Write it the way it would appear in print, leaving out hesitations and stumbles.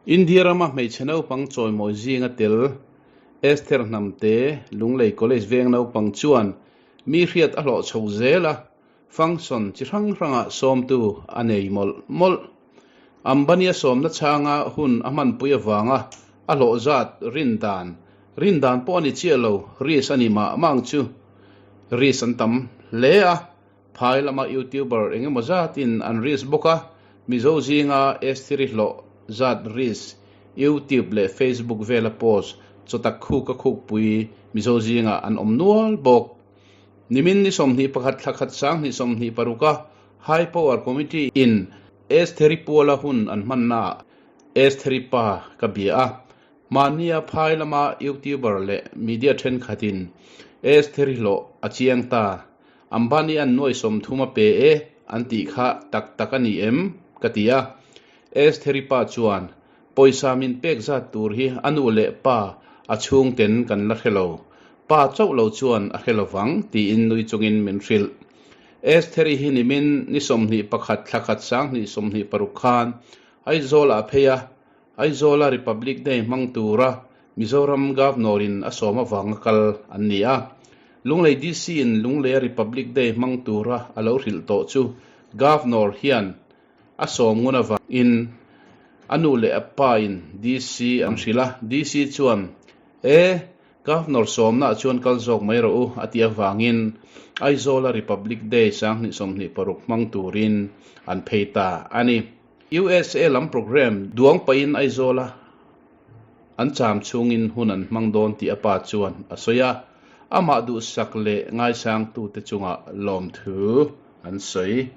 India rama hmeichhe naupang chawimawi zinga tel Esther Hnamte Lunglei College veng naupang chuan mi hriat a hlawh chho zel a, function chi hrang hrangah sawmtu a nei mawlh mawlh. Ambani a sawmna chhanga hun a hmanpui avanga a hlawh zat rin dan rin dan pawh a ni chiah lo, risk a ni mah mah ang chu. Risk an tam hle a, Phai lama YouTuber eng emaw zatin an risk bawk a, Mizo zinga Estheri hlawh zat risk YouTube leh Facebook vela post chawtak khuk a khukpui Mizo zingah an awm nual bawk. Nimin ni 21 thla khat 2026 a High Power Committee in Estheri puala hun an hmannaah Estheri pa ka bia a, Mahnia phai lama YouTuber leh media thenkhatin Estheri hlawh a chiang ta, Ambani an nuai 30 a pe e an tih kha tak tak a ni em? ka ti a. Estheri pa chuan, Pawisa min pek zat tur hi a nu leh pa a chhungten kan la hre lo. Pa chauh lo chuan a hre lovang tiin nui chungin min hrilh. Estheri hi nimin ni 21 thla khat 2026 khan Aizawl ah phei a, Aizawla Republic Day hmang tura Mizoram Governor-in a sawm avanga kal an ni a. Lunglei DC-in Lungleia Republic Day hmang tura a lo hrilh tawh chu Governor hian a sawm ngun avangin a nu leh a pa-in DC an hrilh a. DC chuan, E, Governor sawmnaah chuan kal zawk mai rawh u, a tih avangin Aizawla Republic Day 2026 hmang turin an phei ta a ni. USA lam programme duang pahin Aizawla an cham chhungin hun an hmang dawn tih a pa chuan a sawi a, amah duhsak leh ngaisangtute chungah lawmthu an sawi.